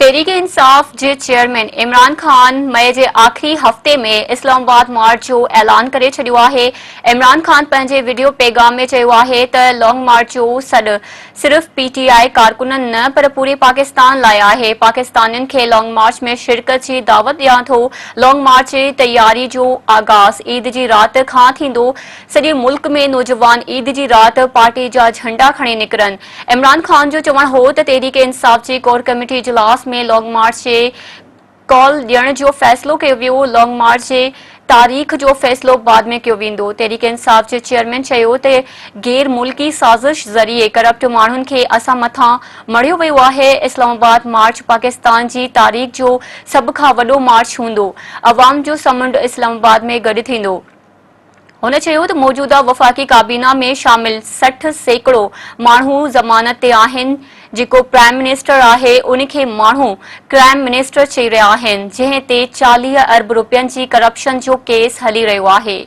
تحريڪ انصاف جي چيئرمين عمران خان مئي جي آخري هفتي ۾ اسلام آباد مارچ جو اعلان ڪري ڇڏيو آهي. عمران خان پنهنجي وڊيو پيغام ۾ چيو آهي ته لانگ مارچ جو سڏ صرف پي ٽي آء ڪارڪنن نه پر پوري پاڪستان لاء آهي، پاڪستانين کي لانگ مارچ ۾ شرڪت جي دعوت ڏيان ٿو، لانگ مارچ جي تياري جو آغاز عيد جي رات کان ٿيندو، سڄي ملڪ ۾ نوجوان عيد جي رات پارٽي جا جهنڊا کڻي نڪرن. عمران خان جو چوڻ هو ته تحريڪ انصاف جي ڪور ڪميٽي اجلاس ۾ لانگ مارچ جي ڪال ڏيڻ جو فيصلو ڪيو ويو، لانگ مارچ جي تاريخ جو فيصلو بعد ۾ ڪيو ويندو. تحريڪ انصاف جي چيئرمين چيو ته غير ملڪي سازش ذريعي ڪرپٽ ماڻهن کي اسان مٿان مڙهيو ويو آهي، اسلام آباد مارچ پاڪستان جي تاريخ جو سڀ کان وڏو مارچ هوندو، عوام جو سمنڊ اسلام آباد ۾ گڏ ٿيندو. هن چيو ته موجوده وفاقي ڪابينا ۾ شامل 60% ماڻهو ضمانت تي آهن، جيڪو پرائم منسٽر آهي ان کي ماڻهو ڪرائم منسٽر چئي رهيا آهن، جنهن تي 40 ارب رپين جي ڪرپشن جو ڪيس هلي رهيو آهي.